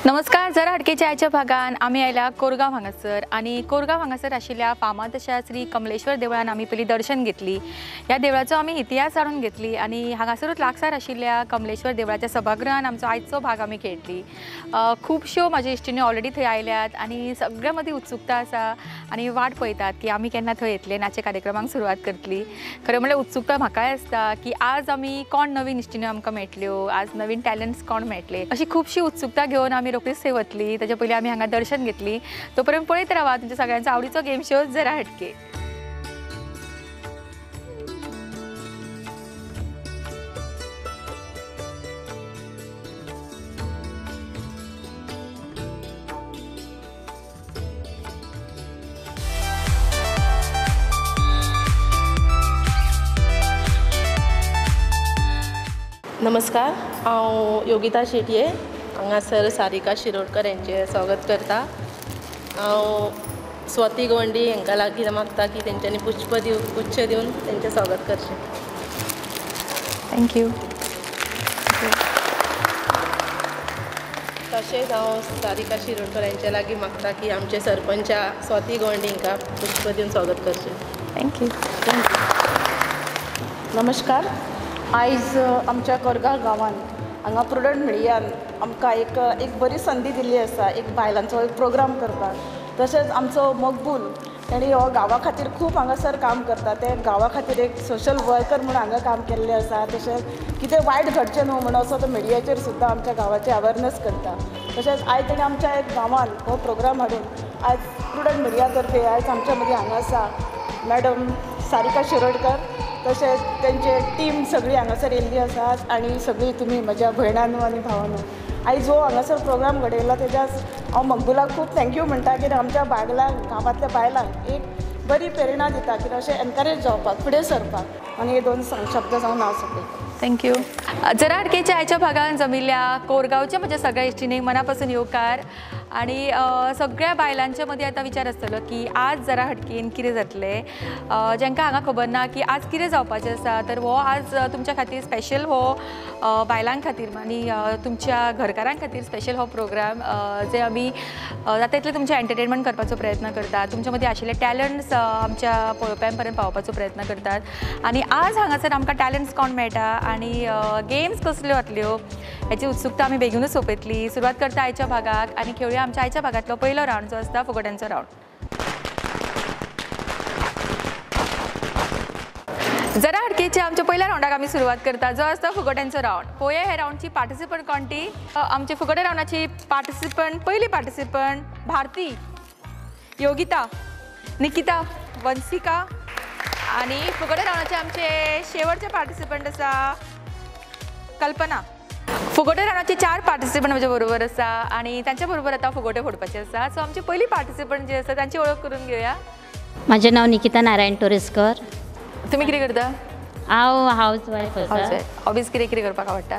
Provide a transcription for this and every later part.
नमस्कार जरा हटकेच्या आयच्या भागान आमी आयल्या कोरगांव हांगासर आनी कोरगांव हांगासर आशिल्ल्या फामाद अशा श्री कमलेश्वर देवळान आमी पयलीं दर्शन घेतली। ह्या देवळाचो आमी इतिहास जाणून घेतली आनी हांगासरूच लागसार आशिल्ल्या कमलेश्वर देवळाच्या सभागृहान आमचो आयचो भाग आमी खेळटली। खुबश्यो म्हाज्या इश्टिणी ऑलरेडी थंय आयल्यात आनी सगळ्यां मदीं उत्सुकता आसा आनी वाट पळयतात की आमी केन्ना थंय येतले, नाचे कार्यक्रमांक सुरवात करतली। खरें म्हणल्यार उत्सुकता म्हाकाय आसता की आज आमी कोण नवीन इश्टिण्यो आमकां मेळटल्यो, आज नवीन टॅलंट्स कोण मेळटले, अशी खुबशी उत्सुकता घेवन आमी रोखडीच थंय वतली। ताच्या पयलीं आमी हांगा दर्शन घेतली। तोपर्यंत पळयत रावा तुमच्या सगळ्यांचो आवडीचो गेम शो जरा हटके। नमस्कार, हांव योगिता शेटये हांगासर सारिका शिरोडकर हेंचें स्वागत करता। हांव स्वाती गोंडी हांकां लागीं मागता की तेंच्यांनी पुष्प दिवन गुच्छ दिवन तेंचें स्वागत करचें। Thank you. तशेंच हांव सारिका शिरोडकर हेंच्या लागीं मागता की आमचे सरपंचा स्वाती गोंडी हांकां पुष्प दिवन स्वागत करचें। Thank you. Thank you. नमस्कार, आयज आमच्या कोरगांव गांवांत हांगा प्रुडंट मिडियान आमकां एक एक बरी संदी दिल्ली आसा एक बायलांचो एक प्रोग्राम करपाक। तशेंच आमचो मकबूल तेणी हो गांवा खातीर खूब हांगासर काम करता, ते गांवा खातीर एक सोशल वर्कर म्हूण हांगा काम केल्लें आसा। तशेंच कितें वायट घडचें न्हू म्हणून असो तो मिडियाचेर सुद्दां आमच्या गांवाचें अवेरनस करता। तशेंच आयज तेणी आमच्या एक गांवांत हो प्रोग्राम हाडून आयज प्रुडंट मिडिया तर्फे आयज आमच्या मदीं हांगा आसा मॅडम सारिका शिरोडकर, तशेंच तेंचे टीम सगळी हांगासर येयल्ली आसात आनी सगळीं तुमी म्हज्या भयणांनो आनी भावांनो आयज जो हांगासर प्रोग्राम घडयला तेज्या हांव मकबुलाक खूब thank you म्हणटा की आमच्या बायलांक गांवांतल्या बायलांक एक बरी प्रेरणा दिता की अशें एनकरेज जावपाक फुडें सरपाक। आनी हे दोन शब्द सांगून हांव सोंपयतां। Thank you. जरा हटकेच्या आयच्या भागान जमिल्ल्या कोरगांवच्या म्हज्या सगळ्या इश्टिणींक मना पासून येवकार आनी सगळ्या बायलांच्या मदीं आतां विचार आसतलो की आज जरा हटकेन कितें जातलें। जांकां हांगा खबर ना की आज कितें जावपाचें आसा, तर हो आज तुमच्या खातीर स्पेशल हो बायलां खातीर आनी तुमच्या घरकारां खातीर स्पेशल हो प्रोग्राम जे आमी जाता तितलें तुमचें एंटरटेनमेंट करपाचो प्रयत्न करतात, तुमच्या मदीं आशिल्ले टॅलंट्स आमच्या पळोवप्यां पर्यंत पावोवपाचो प्रयत्न करतात। आनी आज हांगासर आमकां टॅलंट्स कोण मेळटा आनी गेम्स कसल्यो जातल्यो हेची उत्सुकता आमी बेगीनूच सोंपयतली। सुरवात करता आयच्या भागाक आनी खेळुया आमच्या आयच्या भागांतलो पयलो रावंड जो आसता फुगोट्यांचो रावंड। जरा हटकेच्या आमच्या पयल्या रावंडाक आमी सुरवात करता जो आसता फुगोट्यांचो रावंड। पळोवया ह्या रावंडची पार्टिसिपंट कोण ती। आमचे फुगोटे रावंडाची पार्टिसिपंट पयली पार्टिसिपंट भारती, योगिता, निकिता, वंसिका आनी फुगोटे रावंडाचे आमचे शेवटचे पार्टिसिपंट आसा कल्पना। फुगोटे रावंडाचे चार पार्टिसिपंट म्हज्या बरोबर आसा आनी तांच्या बरोबर आतां फुगोटे फोडपाचे आसा। सो आमची पयली पार्टिसिपंट जी आसा तांची वळख करून घेवया। म्हजें नांव निकिता नारायण टोरेस्कर। तुमी कितें करता? हांव हावज वायफ आसा। हॉबीज कितें कितें करपाक आवडटा?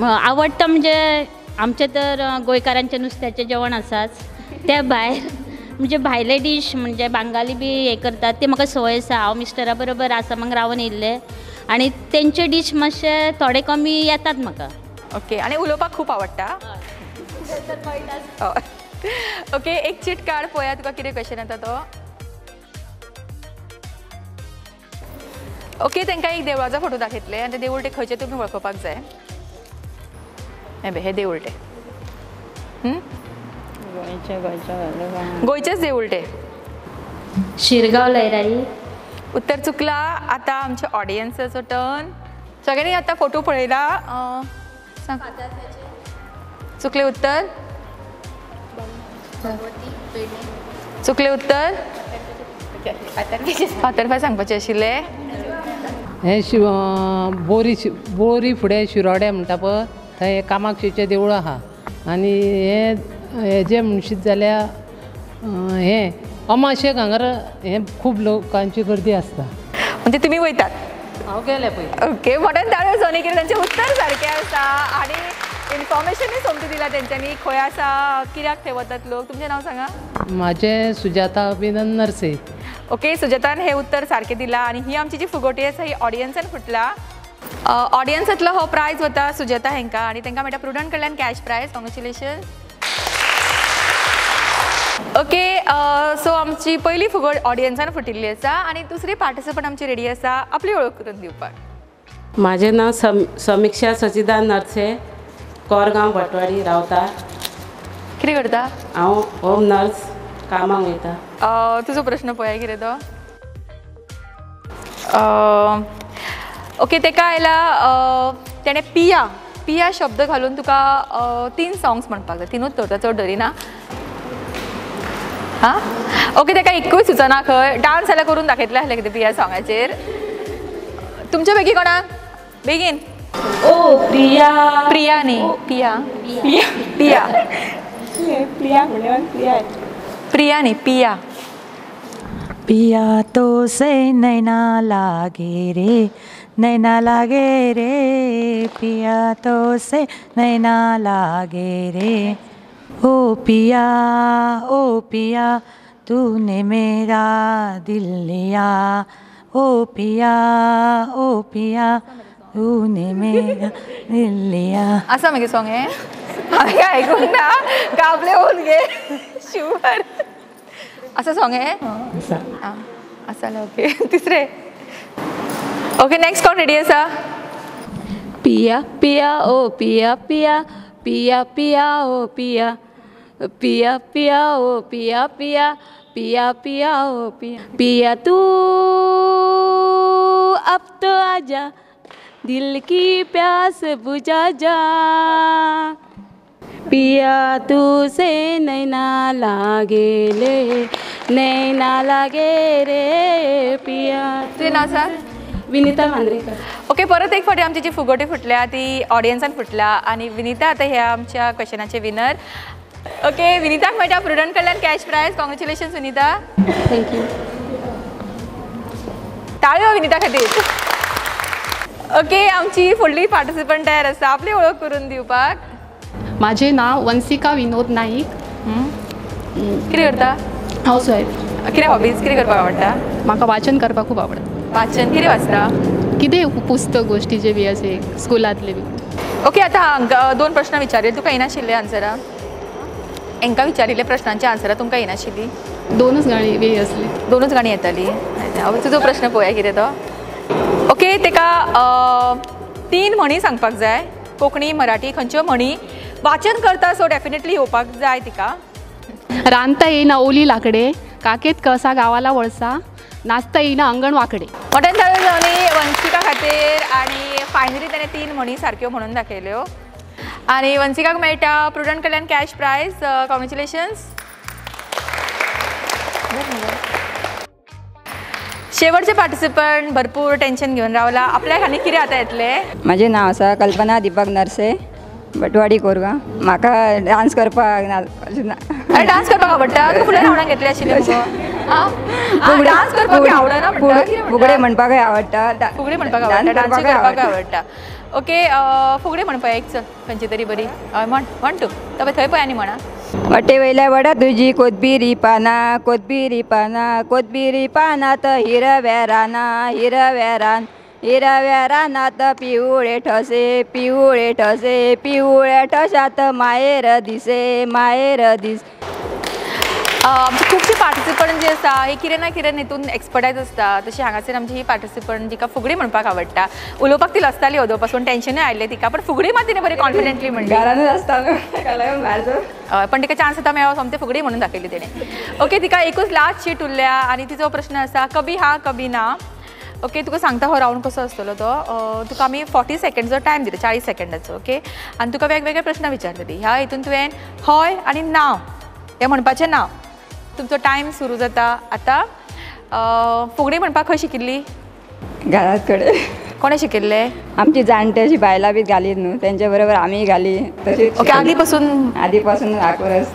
आवडटा म्हणजे आमचें तर गोंयकारांचें नुस्त्याचें जेवण आसाच, त्या भायर म्हणजे भायले डीश म्हणजे बांगाली बी हें करतात ते म्हाका संवय आसा। हांव मिस्टरा बरोबर आसामाक रावन येयल्लें आनी तेंचे डीश मातशे थोडे कमी येतात म्हाका। ओके, आनी उलोवपाक खूब आवडटा? ओके, एक चीट काड पळोवया तुका कितें क्वेश्चन येता तो। ओके, तांकां एक देवळाचो फोटो दाखयतले आनी ते देवूळ ते खंयचें तुमी वळखोवपाक जाय। हे देवूळ ते गोंयचेच देवूळ ते शिरगांव लयराई। उत्तर चुकला। आतां आमच्या ऑडियन्साचो टर्न। सगळ्यांनी आतां फोटो पळयला। सांग, चुकलें उत्तर? चुकलें उत्तर? फातर्फा सांगपाचें आशिल्लें। हें बोरी बोरी फुडें शिरोड्या म्हणटा पळय थंय कामाक्षीचें देवूळ आहा आनी हें हेजें म्हणशीत जाल्यार हें अमाशेक हांगार हें खूब लोकांची गर्दी आसता। म्हणजे तुमी वयतात? हांव गेलें पयलीं। ओके, मोठ्यान ताळयो जावन कितें तांचें उत्तर सारकें आसा आनी इन्फॉर्मेशनूय सोमतें दिलां तेंच्यांनी खंय आसा, कित्याक थंय वतात लोक। तुमचें नांव सांगा? म्हाजें सुजाता अभिनंद नर्से। ओके, सुजातान हें उत्तर सारकें दिलां आनी ही आमची जी फुगोटी आसा ही ऑडियन्सान फुटला। ऑडियन्सांतलो हो प्रायज वता सुजाता हेंकां आनी तांकां मेळटा प्रुडंट कडल्यान cash prize. Congratulation. Okay, so आमची पयली फुगड ऑडियन्सान फुटिल्ली आसा आनी दुसरी पार्टिसिपंट आमची रेडी आसा आपली वळख करून दिवपाक. म्हाजें नांव समिक्षा सचिदान नर्से, कोरगांव भटवाडी रावता. कितें करता? हांव होम नर्स, कामाक वयता. तुजो प्रश्न पळया कितें तो. ओके, तेका आयला तेणें पिया पिया शब्द घालून तुका 3 सॉंग्स म्हणपाक जाय. 3ूच दवरता, चड दवरिना. हां, ओके, तेका एकूय सुचना खंय डांस जाल्यार करून दाखयतलें आसलें कितें पिया सॉंगाचेर. तुमच्या पैकी कोणाक बेगीन? ओ प्रिया. प्रिया न्ही, पिया. पिया प्रिया प्रिया प्रिया न्ही, पिया. पिया तो से नैना लागे रे, नैना लागे रे, पिया तो से नैना लागे रे. ओ पिया, ओ पिया, तूने मेरा दिल लिया. ओ पिया, ओ पिया, तूने मेरा दिल लिया. आसा मागीर सॉंग हें हांवें आयकूंक ना, गाबले होवन गे शुवर. आसा सॉंग हें? आं, आसा. ओके, तिसरे. ओके, नेक्स्ट कोण रेडी आसा? पिया पिया ओ पिया पिया, पिया पिया ओ पिया, पिया पिया ओ पिया पिया, पिया पिया ओ पिया, पिया तू अब तो आजा, दिल की प्यास बुझा जा. पिया तू से नैना लागे ले, नैना लागे रे पिया. तुझें नांव सांग? विनिता मांद्रेकर. ओके, परत एक फावटी आमची जी फुगोटी फुटल्या ती ऑडियन्सान फुटल्या आनी विनिता आतां ह्या आमच्या क्वेशनाचे विनर. ओके, विनिताक मेळटा प्रुडंट कडल्यान cash prize. Congratulation Sunita. Thank you. टाळयो Vinita खातीर. ओके, आमची फुडली पार्टिसिपंट तयार आसा आपली वळख करून दिवपाक. म्हाजें नांव वंसिका विनोद नाईक. कितें करता? हावस वायफ. कितें हॉबीज, कितें करपाक आवडटा? म्हाका वाचन करपाक खूब आवडटा. वाचन कितें वाचता? कितें पुस्तक गोश्टीचे बी अशें स्कुलांतले बी. ओके, आतां हांकां 2 प्रश्न विचारले, तुका येनाशिल्ले आन्सरां? हांकां विचारिल्ले प्रश्नांचे आन्सरां तुमकां येनाशिल्ली? 2च गाणी बी आसली. 2च गाणी येताली. तुजो प्रश्न पळोवया कितें तो. ओके, तेका 3 म्हणी सांगपाक जाय, कोंकणी मराठी खंयच्यो म्हणी. वाचन करता सो डेफिनेटली येवपाक जाय तिका. रांदता येयना ओली लाकडे, काकेत कसा गावाला वळसा, नाचता येयना अंगण वाकडे. मोठ्यान ताळयो जावनी वंशिका खातीर. आनी फायनली ताणें 3 म्हणी सारक्यो म्हणून दाखयल्यो आनी वंशिकाक मेळटा प्रुडंट कडल्यान कॅश प्रायज. कॉंग्रेच्युलेशन्स. शेवटचे पार्टिसिपंट भरपूर टेन्शन घेवन रावला, आपल्याक आनी कितें आतां येतलें? म्हाजें नांव आसा कल्पना दीपक नर्से, भटवाडी कोरगांव. म्हाका डांस करपाक डांस करपाक आवडटा. तुका फुडें आवडांक घेतलें आशिल्लें मुगो? डांस करपाक आवडना म्हणटा? फुगडे म्हणपाकय आवडटा. फुगडी म्हणपाक आवडटा, डांस करपाक आवडटा. ओके, फुगडी म्हणपा एक चल खंयची तरी बरी. हय म्हण, 1 2 तबे थंय पळय आनी म्हणा. वाटे वयल्या वडा तुजी कोथबिरी पानां, कोथबिरी पानां, कोथबिरी पानांत हिरव्या रानां, हिरव्या रान, हिरव्या रानांत पिवळे ठसे, पिवळे ठसे, पिवळ्या ठशांत मायेर दिसे, मायेर दिस. आमची खुबशी पार्टिसिपंट जी आसा ही कितें ना कितें हितून एक्सपर्टायज आसता. तशी हांगासर आमची ही पार्टिसिपंट जिका फुगडी म्हणपाक आवडटा, उलोवपाक ती लजताली अदो पासून, टेन्शनूय आयिल्लें तिका, पण फुगडी मात तिणें बरी कॉन्फिडंटली म्हणली. घरानूच आसता न्हू, पण तिका चान्स आतां मेळ्ळो, सोमतें फुगडी म्हणून दाखयली तिणें. ओके, तिका एकूच लास्ट शीट उरल्या आनी तिचो प्रश्न आसा कभी हा कभी ना. ओके, तुका सांगता हो रावंड कसो आसतलो तो. तुका आमी 40 सेकेंडचो टायम दिता, 40 सेकेंडाचो. ओके, आनी तुका वेगवेगळे प्रश्न विचारतली. ह्या हितून तुवें हय आनी ना हें म्हणपाचें ना. तुमचो टायम सुरू जाता आतां. फुगडी म्हणपाक खंय शिकिल्ली? घरात कडेन. कोणें शिकयल्लें? आमची जाणटे अशी बायलां बी घालीत न्हू, तेंच्या बरोबर आमीय घाली तशीच. ओके, आदी पासून? आदी पासून आकुरस.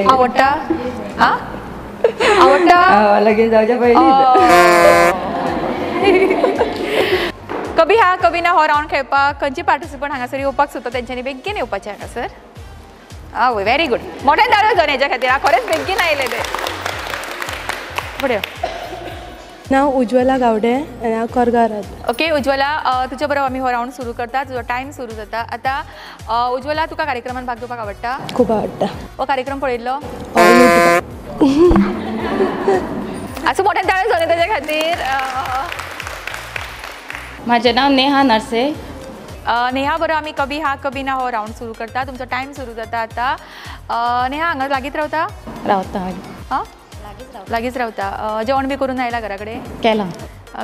आवडटा? आं, आवडटा? लगीन जावच्या पयलीं. कभी हा कभी ना हो रावंड खेळपाक खंयची पार्टिसिपंट हांगासर येवपाक सोदता तेंच्यांनी बेगीन येवपाचें हांगासर. आवय, व्हेरी गूड. मोठ्यान ताळयो जावन हेच्या खातीर, खरेंच बेगीन आयले ते. फुडें. नांव उज्वला गावडे आनी हांव कोरगांव रावता. ओके उज्वला, तुजे बरोबर आमी हो रावंड सुरू करता. तुजो टायम सुरू जाता आतां. उज्वला, तुका कार्यक्रमान भाग घेवपाक आवडटा? खूब आवडटा. हो कार्यक्रम पळयल्लो? आसूं, मोठ्यान ताळयो जावं तेज्या खातीर. म्हाजें नांव नेहा नर्से. नेहा बरोबर आमी कभी हा कभी ना हो रावंड सुरू करता. तुमचो टायम सुरू जाता आतां. नेहा, हांगा लागींच रावता? रावता. हां, लागींच रावता. जेवण बी करून आयला घरा कडेन? केलां.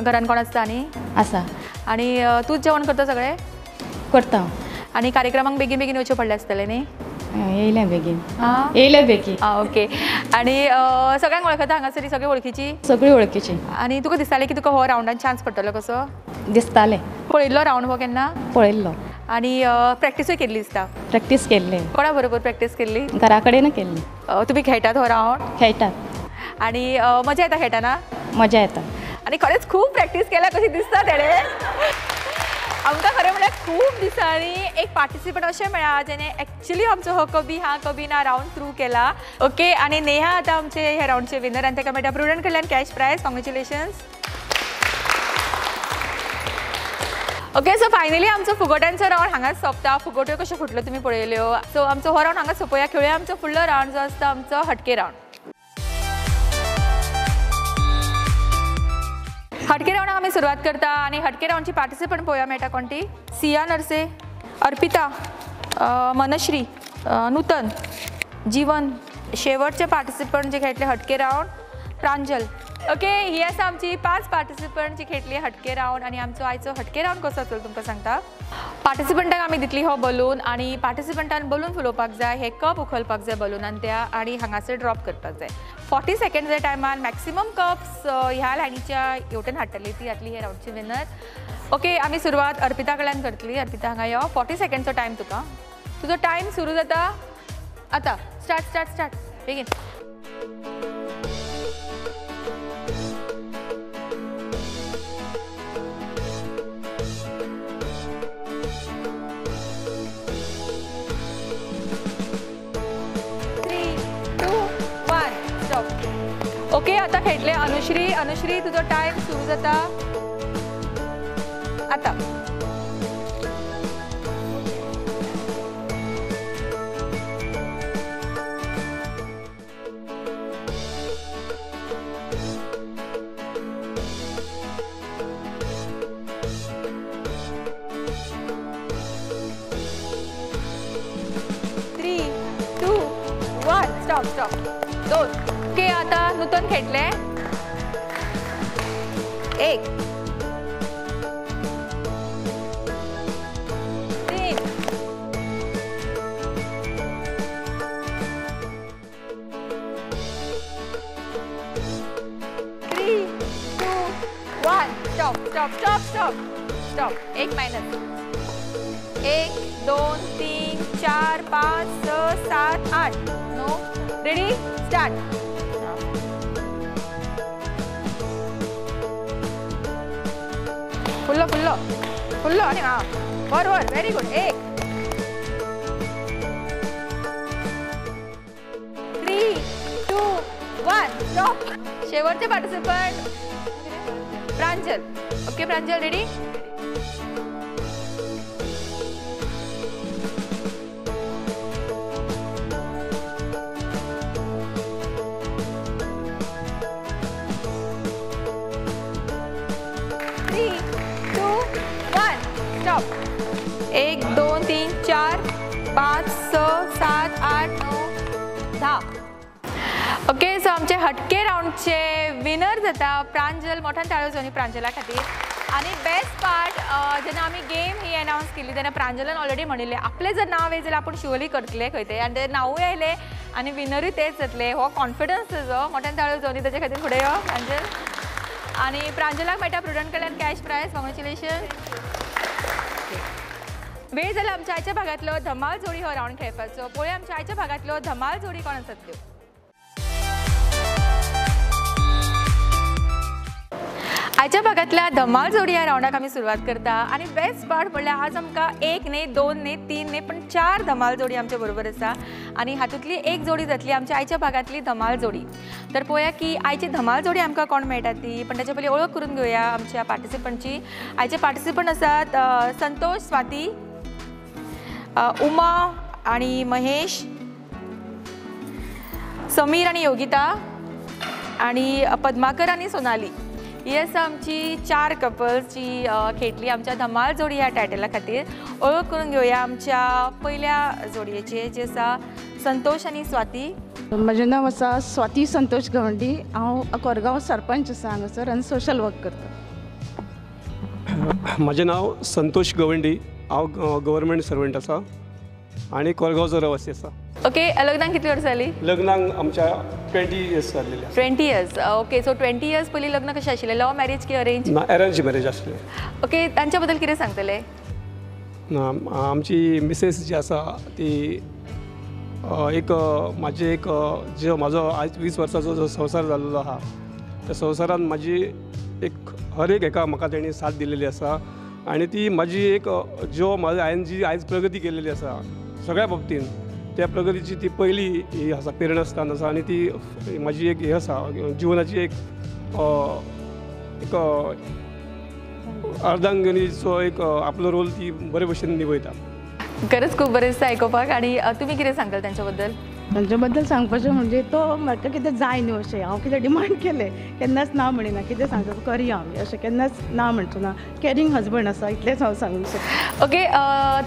घरान कोण आसता आनी? आसा. आनी तूंच जेवण करता सगळें? करता. आनी कार्यक्रमाक बेगीन बेगीन येवचें पडलें आसतलें न्ही? येयलें बेगीन. येयलें बेगीन. आं ओके. आनी सगळ्यांक वळखता हांगासर? सगळीं वळखीची? सगळीं वळखीची. आनी तुका दिसतालें की तुका हो रावंडान चान्स पडटलो कसो? दिसतालें. पळयल्लो रावंड हो केन्ना? पळयल्लो. आनी प्रॅक्टिसूय केल्ली दिसता? प्रॅक्टीस केल्ली. कोणा बरोबर प्रॅक्टीस केल्ली? घरा कडेन केल्ली. तुमी खेळटात हो रावंड? खेळटात. आनी मजा येता खेळटाना? मजा येता. आनी खरेंच खूब प्रॅक्टीस केल्या कशी दिसता तेणें. आमकां खरें म्हळ्यार खूब दिसांनी एक पार्टिसिपंट अशें मेळ्ळा जेणे एक्चुली आमचो हो कभी हा कभी ना रावंड थ्रू केला. ओके, आनी नेहा आतां आमचे ह्या रावंडचे विनर आनी ताका मेळटा प्रुडंट कडल्यान cash prize. Congratulations. Okay, so finally आमचो फुगोट्यांचो रावंड हांगाच सोंपता. फुगोट्यो कश्यो फुटल्यो तुमी पळयल्यो. सो आमचो हो रावंड हांगाच सोंपोया. खेळुया आमचो फुडलो रावंड जो आसता आमचो हटके रावंड. हटके रावंडाक आमी सुरवात करता आनी हटके रावंडची पार्टिसिपंट पळोवया मेळटा कोण ती. सिया नर्से, अर्पिता, मनश्री, नूतन, जीवन. शेवटचे पार्टिसिपंट जे खेळटले हटके रावंड प्रांजल. ओके, ही आसा आमची 5 पार्टिसिपंट जी खेळटली हटके रावंड. आनी आमचो आयचो हटके रावंड कसो आसतलो तुमकां सांगता. पार्टिसिपंटांक आमी दितली हो बलून आनी पार्टिसिपंटान बलून फुलोवपाक जाय, हे कप उखलपाक जाय बलूनान त्या आनी हांगासर ड्रॉप करपाक जाय. 40 सेकंड्सच्या टायमान मॅक्सिमम कप्स ह्या लायनीच्या हेवटेन हाडटली ती जातली हे रावंडची विनर. ओके, आमी सुरवात अर्पिता कडल्यान करतली. अर्पिता हांगा यो. 40 सेकंडचो टायम तुका. तुजो टायम सुरू जाता आतां. स्टार्ट स्टार्ट स्टार्ट, बेगीन. ओके, आता खेळटले अनुश्री. अनुश्री, तुजो टायम सुरू जाता आतां. 3, 2, 1, स्टॉप स्टॉप. 2. ओके, आता नूतन खेळटले. 1, 3, 3, 2, 1, stop stop stop stop stop. 1 minus. 1, 2, 3, 4, 5, 6, 7, 8, 9. Ready, start. फुल्लो फुल्लो फुल्लो आनी हां, वर वर, व्हेरी गुड. 1, 3, 2, 1, स्टॉप. शेवटचे participant Pranjal. Okay Pranjal, ready? 3, 2, 1, stop. 1, 2, 3, 4, 5, 6, 7, 8, 9, 10. Okay, so आमचे हटके रावंडचे विनर जाता प्रांजल. मोठ्यान ताळयो जावनी प्रांजला खातीर. आनी बेस्ट पार्ट, जेन्ना आमी गेम ही अनावन्स केली तेन्ना प्रांजलान ऑलरेडी म्हणिल्लें आपलें जर नांव येयलें जाल्यार आपूण शुअरली करतलें खंय तें, आनी तें नांवूय आयलें आनी विनरूय तेच जातलें. हो कॉन्फिडन्स तेजो. मोठ्यान ताळयो जावनी तेजे खातीर. फुडें यो प्रांजल. आनी प्रांजलाक मेळटा प्रुडंट कडल्यान कॅश प्रायज. कॉंग्रेच्युलेशन. वेळ जाला आमच्या आयच्या भागांतलो धमाल जोडी हो रावंड खेळपाचो. पळोवया आमच्या आयच्या भागांतलो धमाल जोडी कोण आसात त्यो. आयच्या भागांतल्या धमाल जोडी ह्या रावंडाक आमी सुरवात करता आनी बेस्ट पार्ट म्हणल्यार आज आमकां एक न्ही, दोन न्ही, तीन न्ही, पण चार धमाल जोडी आमच्या बरोबर आसा आनी हातूंतली एक जोडी जातली आमच्या आयच्या भागांतली धमाल जोडी. तर पळोवया की आयची धमाल जोडी आमकां कोण मेळटा ती, पण ताच्या पयलीं वळख करून घेवया आमच्या पार्टिसिपंटची. आयचे पार्टिसिपंट आसात संतोष, स्वाती, उमा आनी महेश, समीर आनी योगिता आनी पद्माकर आनी सोनाली. ही आसा आमची चार कपल्स जी खेळटली आमच्या धमाल जोडी ह्या टायटला खातीर. वळख करून घेवया आमच्या पयल्या जोडयेचे, जे आसा संतोष आनी स्वाती. म्हजें नांव आसा स्वाती संतोष गवंडी. हांव कोरगांव सरपंच आसा हांगासर आनी सोशल वर्क करता. म्हजें नांव संतोष गवंडी, हांव गव्हर्मेंट सर्वंट आसा आनी कोरगांवचो रवासी आसा. ओके, लग्नाक कितली वर्सां जाली? लग्नाक आमच्या 20 इयर्स जाल्लेले. 20 इयर्स. ओके, सो 20 इयर्स पयलीं लग्न कशें आशिल्लें? लव मॅरेज की अरेंज? ना, अरेंज मॅरेज आसलें. ओके, तांच्या बद्दल कितें सांगतले? ना, आमची मिसेस जी आसा ती एक म्हाजी एक जो म्हाजो आयज 20 वर्सांचो जो संवसार जाल्लो आहा त्या संवसारान म्हाजी एक हर एक हेका म्हाका तेणी साथ दिलेली आसा आनी ती म्हाजी एक ज्यो म्हाजी हांवें जी आयज प्रगती केलेली आसा सगळ्या बाबतीन त्या प्रगतीची ती पयली ही आसा, प्रेरणास्थान आसा आनी ती म्हाजी एक हे आसा जिवनाची एक एक अर्धांगिनीचो एक आपलो रोल ती बरे भशेन निभयता. खरेंच खूब बरें दिसता आयकुपाक. आनी तुमी कितें सांगतले तांच्या बद्दल? तांच्या बद्दल सांगपाचें म्हणजे तो म्हाका कितें जाय न्हू अशें हांव कितें डिमांड केलें केन्नाच ना म्हणिना, कितें सांगता करया आमी अशें केन्नाच ना म्हणचो ना. कॅरिंग हजबंड आसा इतलेंच हांव सांगूंक शकता. ओके,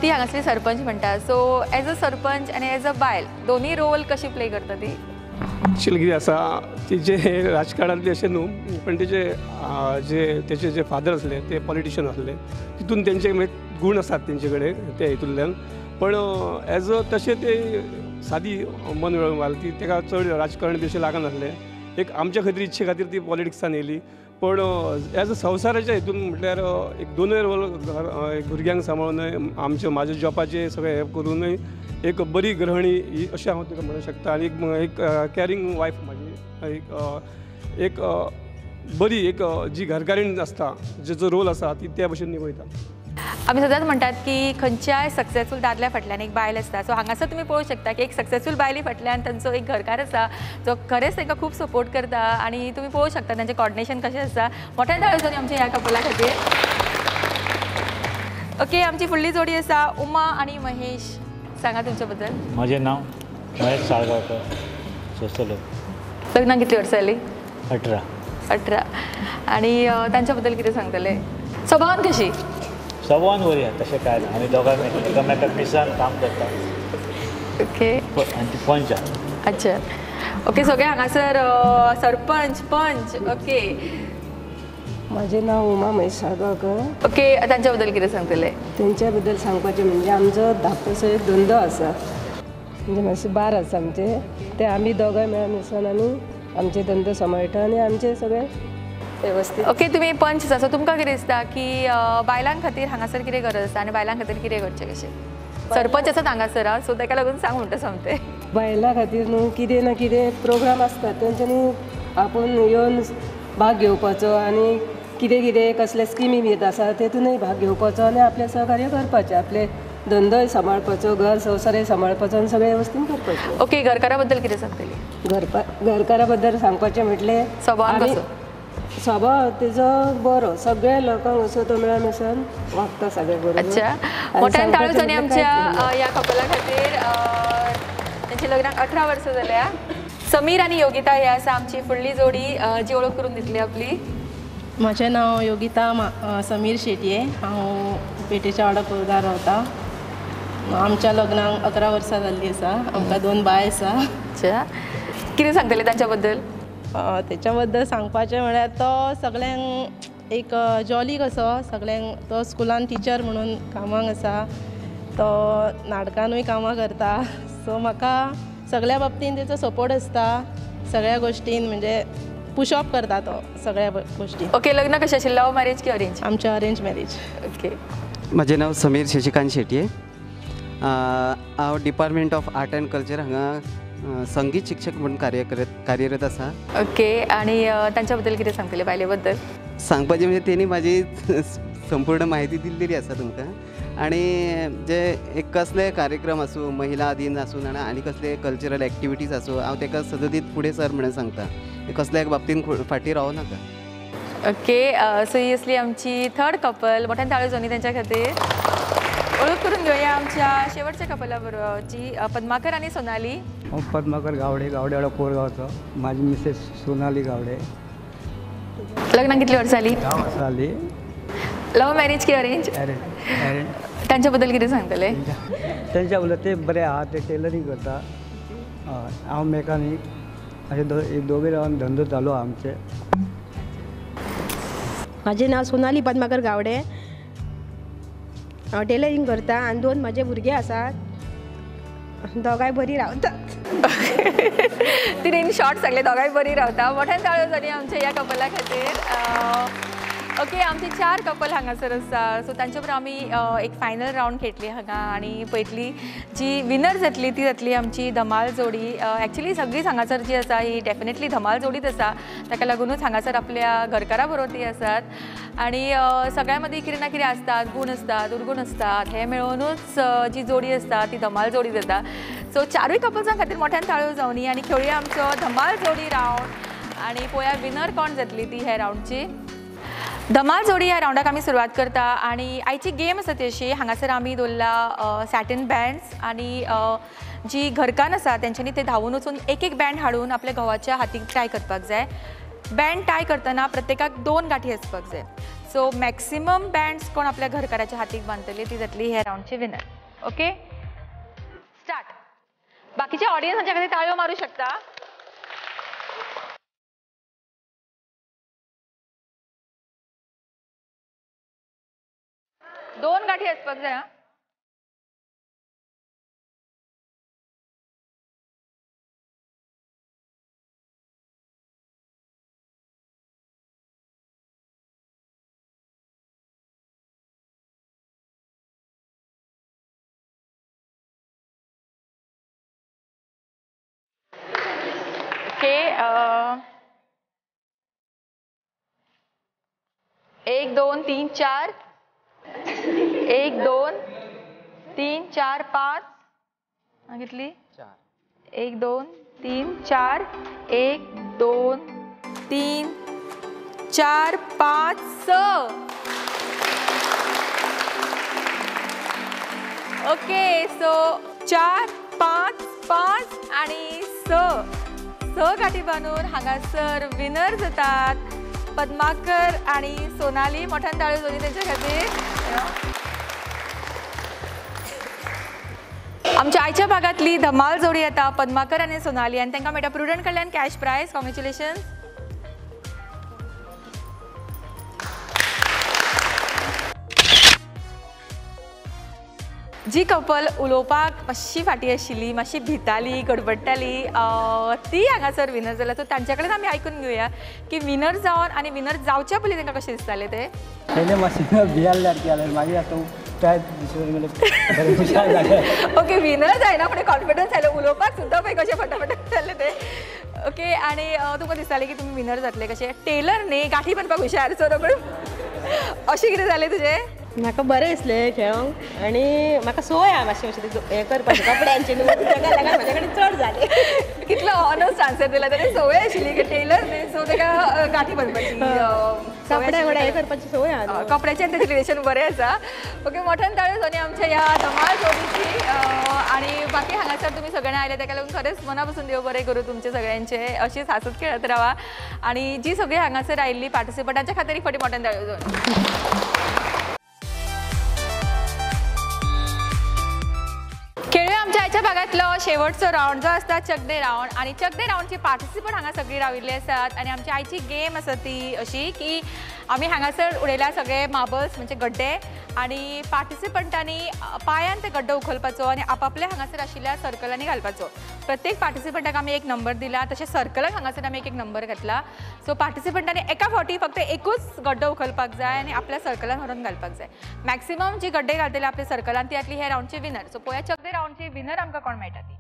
ती हांगासली सरपंच म्हणटा, सो एज अ सरपंच आनी एज अ बायल दोनी रोल कशी प्ले करता ती? एक्चुअली कितें आसा, तिजे राजकारणांतली अशें न्हू, पण तेजे जे तेचे जे फादर आसले ते पॉलिटिशियन आसले, तितून तेंचे गूण आसात तेंचे कडेन ते हितूंतल्यान. पण एज अ तशें ते सादी मन मेळून ती ताका चड राजकारण बी अशें लागनासलें. एक आमच्या खातीर इच्छे खातीर ती पॉलिटिक्सान येयली, पण एज अ संवसाराच्या हितून म्हटल्यार एक दोनूय रोल भुरग्यांक सांबाळूनय आमचे म्हाज्या जॉबाचें सगळें हें करूनय एक बरी गृहिणी ही अशें हांव तिका म्हणूंक शकता. आनी एक कॅरिंग वायफ म्हाजी एक एक बरी एक जी घरकारीण आसता जेचो रोल आसा ती त्या भशेन निभयता. आमी सदांच म्हणटात की खंयच्याय सक्सेसफूल दादल्या फाटल्यान एक बायल आसता. सो हांगासर तुमी पळोवंक शकता की एक सक्सेसफूल बायले फाटल्यान तांचो एक घरकार आसा जो खरेंच तांकां खूब सपोर्ट करता आनी तुमी पळोवंक शकता तांचें कॉर्डिनेशन कशें आसा. मोठ्यान ताळयो जावनी आमच्या ह्या कपला खातीर. ओके, आमची फुडली जोडी आसा उमा आनी महेश. सांगा तुमच्या बद्दल. म्हजें नांव महेश साळगांवकर, सोशल. लग्नाक कितली वर्सां जालीं? 18. 18. आनी तांच्या बद्दल कितें सांगतले? स्वभावान कशी? स्वभावान बरी आसा, तशें कांय ना. आमी दोगांय एकामेका मिसान काम करता. ओके, आनी ती पंच. अच्छा, ओके. सगळे हांगासर सरपंच पंच. ओके, म्हजें नांव उमा महेश साळगांवकर. ओके, तांच्या बद्दल कितें सांगतले? तेंच्या बद्दल सांगपाचें म्हणजे आमचो धाकटोसो एक धंदो आसा, म्हणजे मातशें बार आसा आमचें, ते आमी दोगांय मेळून वचून आमी आमचे धंदो सांबाळटा आनी आमचे सगळे व्यवस्थित. ओके, तुमी पंच आसा, सो तुमकां कितें दिसता की बायलां खातीर हांगासर कितें गरज आसा आनी बायलां खातीर कितें करचें कशें? सरपंच आसात हांगासर, सो ताका लागून सांग म्हणटा सोमतें. बायलां खातीर न्हू कितें ना कितें प्रोग्राम आसतात तेंच्यांनी आपूण येवन भाग घेवपाचो आनी कितें कितें कसले स्किमी येत आसा तेतूनय भाग घेवपाचो आनी आपलें सहकार्य करपाचें, आपले धंदोय सांबाळपाचो, घर संवसारय सांबाळपाचो आनी सगळें वेवस्थीन करपाचें. ओके, घरकारा बद्दल कितें सांगतली? घरकारा बद्दल सांगपाचें म्हटलें स्वभाव कसो? स्वभाव तेजो बरो, सगळ्या लोकांक असो तो मेळून मिसळून वागता सगळे बरोबर. अच्छा, मोठ्यान ताळयो जावनी आमच्या ह्या कपला खातीर. तांच्या लग्नाक 18 वर्सां जाल्या. समीर आनी योगिता ही आसा आमची फुडली जोडी जी वळख करून दितली आपली. म्हजें नांव योगिता समीर शेटये. हांव पेटेच्या वाडा कोरगांव रावता. आमच्या लग्नाक 11 वर्सां जाल्लीं आसा. आमकां 2 बाय आसा. अच्छा, कितें सांगतले तांच्या बद्दल? तेच्या बद्दल सांगपाचें म्हळ्यार तो सगळ्यांक एक जॉली कसो, सगळ्यांक तो स्कुलान टिचर म्हणून कामाक आसा, तो नाटकानूय कामां करता. सो म्हाका सगळ्या बाबतीन तेचो सपोर्ट आसता, सगळ्या गोश्टीन म्हणजे पुशअप करता तो सगळ्या गोश्टी. ओके, लग्न कशें आशिल्लें? लव मॅरेज की अरेंज? आमचें अरेंज मॅरेज. ओके, म्हजें नांव समीर शशिकांत शेटये. हांव department of art and culture हांगा संगीत शिक्षक म्हणून कार्यरत आसा. ओके, आनी तांच्या बद्दल कितें सांगतले बायले बद्दल? सांगपाचें म्हणजे तेणी म्हाजी संपूर्ण माहिती दिल्लेली आसा तुमकां. आनी जे एक कसले कार्यक्रम आसूं, महिला दिन आसूं जाणां आनी कसले कल्चरल एक्टिविटीज आसूं, हांव ताका सदतीत फुडें सर म्हणून सांगता, कसल्या बाबतीन फाटीं रावो नाका. ओके, सो ही असली आमची थर्ड कपल. मोठ्यान ताळयो जावनी तेंच्या खातीर. ओळख करून घेवया आमच्या शेवटच्या कपला बरोबरची, पद्माकर आनी सोनाली. हांव पद्माकर गावडे, गावडेवाडो कोरगांवचो. म्हाजी मिसेस सोनाली गावडे. लग्नाक कितली वर्सां जाली? जाली. लव्ह मॅरेज की अरेंज? अरेंज. तांच्या बद्दल कितें सांगतले? तेंच्या बद्दल ते बरे आहा, ते टेलरींग करता, हांव मेकानीक. अशे दोगे रावन धंदो चालू आहा आमचे. म्हाजें नांव सोनाली पद्माकर गावडे. हांव टेलरींग करता आनी दोन म्हाजे भुरगे आसात, दोगांय बरी रावतात. तिणें इन शॉर्ट सांगलें, दोगांय बरी रावता. मोठ्यान ताळयो जाली आमच्या ह्या कपला खातीर. ओके, आमचे 4 कपल हांगासर आसा. सो तांचे बरोबर आमी एक फायनल रावंड खेळटली हांगा आनी पळयतली जी विनर जातली ती जातली आमची धमाल जोडी. एक्चुली सगळीच हांगासर जी आसा ही डेफिनेटली धमाल जोडीच आसा, ताका लागुनूच हांगासर आपल्या घरकारा बरोबर ती आसात. आनी सगळ्यां मदीं कितें ना कितें आसतात, गूण आसतात, दुर्गूण आसतात, हे मेळोवनूच जी जोडी आसता ती धमाल जोडी जाता. सो 4 कपल्सां खातीर मोठ्यान ताळयो जावनी आनी खेळुया आमचो धमाल जोडी रावंड आनी पळोवया विनर कोण जातली ती ह्या रावंडची. धमाल जोडी ह्या रावंडाक आमी सुरवात करता आनी आयची गेम आसा ती अशी, हांगासर आमी दवरला सॅटिन बँड्स आनी जी घरकान्न आसा तेंच्यांनी ते धांवून वचून एक एक बँड हाडून आपल्या घोवाच्या हातीक टाय करपाक जाय. बँड टाय करतना प्रत्येकाक 2 गांठी आसपाक जाय. सो मॅक्सिमम बँड्स कोण आपल्या घरकाराच्या हातीक बांदतली ती जातली ह्या रावंडची विनर. Okay, start. बाकीचे ऑडियन्स खातीर ताळयो मारू शकता. दोन गाठी आसपाक जाय. ओके, 1 2 3 4 1 2 3 4 5 कितली? 1 2 3 4 1 2 3 4 5 6. ओके, सो 4 5 5 आणि 6 6 गाठी बांदून हांगासर विनर जातात पद्माकर आणि सोनाली. मोठ्यान ताळयो जावनी तेंच्या खातीर. आमच्या आयच्या भागांतली धमाल जोडी येता पद्माकर आनी सोनाली आनी तांकां मेळटा प्रुडंट कडल्यान कॅश प्रायज. कॉंग्रेच्युलेशन. जी कपल उलोवपाक मातशी फाटीं आशिल्ली, मातशी भिताली, गडबडटाली, ती हांगासर विनर जाल्या. सो तांच्या कडेन आमी आयकून घेवया की विनर जावन आनी विनर जावच्या पयलीं तांकां कशें दिसतालें तें. पयलें मातशें भियाल्ल्यार जालें, मागीर आतां ओके, विनर जायना फुडें कॉन्फिडन्स आयलो, उलोवपाक सुद्दां पळय कशें फटाफट जालें तें. ओके, आनी तुमकां दिसतालें की तुमी विनर जातले कशें? टेलर न्ही, गांठी बांदपाक हुशार, सो रोखडें अशें कितें जालें तुजें? म्हाका बरें दिसलें खेळोंक आनी म्हाका संवय आहा मातशें मातशें हें करपाचें कपड्यांचें, न्हू ताका लागून म्हाजे कडेन चड जालें. कितलो ऑनस्ट आन्सर दिला. ताणें संवय आशिल्ली की टेलर न्ही, सो ताका गांठी बांदपाची, कपड्या वांगडा हें करपाची संवय आहा. कपड्याचें आनी ताचें रिलेशन बरें आसा. ओके, मोठ्यान ताळयो जावनी आमच्या ह्या धमाल जोडीची. आनी बाकी हांगासर तुमी सगळ्यांनी आयले ताका लागून खरेंच मना पसून देव बरें करूं तुमचे सगळ्यांचे. अशीच हांसत खेळत रावा आनी जी सगळीं हांगासर आयिल्ली पार्टिसिपंटांच्या खातीर एक फावटी मोठ्यान ताळयो जावनी. आमच्या भागांतलो शेवटचो रावंड जो आसता चकदे रावंड आनी चकदे रावंडचे पार्टिसिपंट हांगा सगळीं राविल्ले आसात. आनी आमची आयची गेम आसा ती अशी की आमी हांगासर उडयल्या सगळे मार्बल्स म्हणजे गड्डे आनी पार्टिसिपंटांनी पांयान ते गड्डो उखलपाचो आनी आपापल्या हांगासर आशिल्ल्या सर्कलांनी घालपाचो. प्रत्येक पार्टिसिपंटाक आमी एक नंबर दिला, तशें सर्कलाक हांगासर आमी एक एक नंबर घातला. सो पार्टिसिपंटांनी एका फावटी फक्त एकूच गड्डो उखलपाक जाय आनी आपल्या सर्कलान व्हरून घालपाक जाय. मॅक्सिमम जी गड्डे घालतले आपल्या सर्कलान ती जातली ह्या रावंडची विनर. सो पळोवया चकदे रावंडची विनर आमकां कोण मेळटा ती.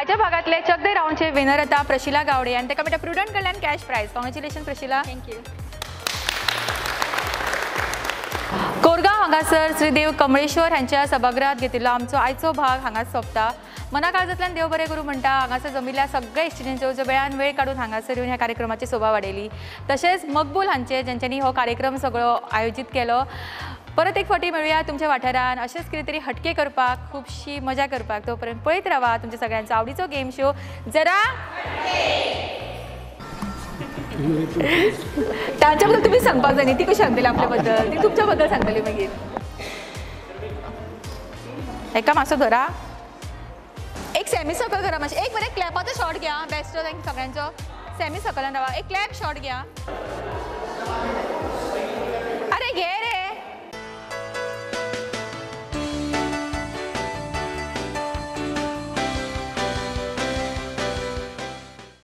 आयच्या भागांतले चकदे रावंडचे विनर आतां प्रशिला गावडे आनी ताका मेळटा प्रुडंट कडल्यान cash prize. Congratulation Prashila. Thank you. Korgaon हांगासर श्रीदेव कमळेश्वर हांच्या सभागृहात घेतिल्लो आमचो आयचो भाग हांगाच सोंपता. मना काळजांतल्यान देव बरें करूं म्हणटा हांगासर जमिल्ल्या सगळ्या इश्टिणींचो जो वेळान वेळ काडून हांगासर येवन ह्या कार्यक्रमाची सोबा वाडयली, तशेंच मकबूल हांचे ज्यांच्यांनी हो कार्यक्रम सगळो आयोजीत केलो. परत एक फावटी मेळुया तुमच्या वाठारान अशेंच कितें तरी हटके करपाक, खुबशी मजा करपाक. तो पर्यंत पळयत रावा तुमच्या सगळ्यांचो आवडीचो गेम शो जरा. तांच्या बद्दल तुमी सांगपाक जाय न्ही, ती कशी सांगतली आपल्या बद्दल, ती तुमच्या बद्दल सांगतली मागीर. एका मातसो धरा, एक सेमी सर्कल करा मातशें, एक बरें क्लॅपाचो शॉट घ्या. बेस्ट सगळ्यांचो सेमी सर्कलान रावा, एक क्लॅप शॉट घ्या.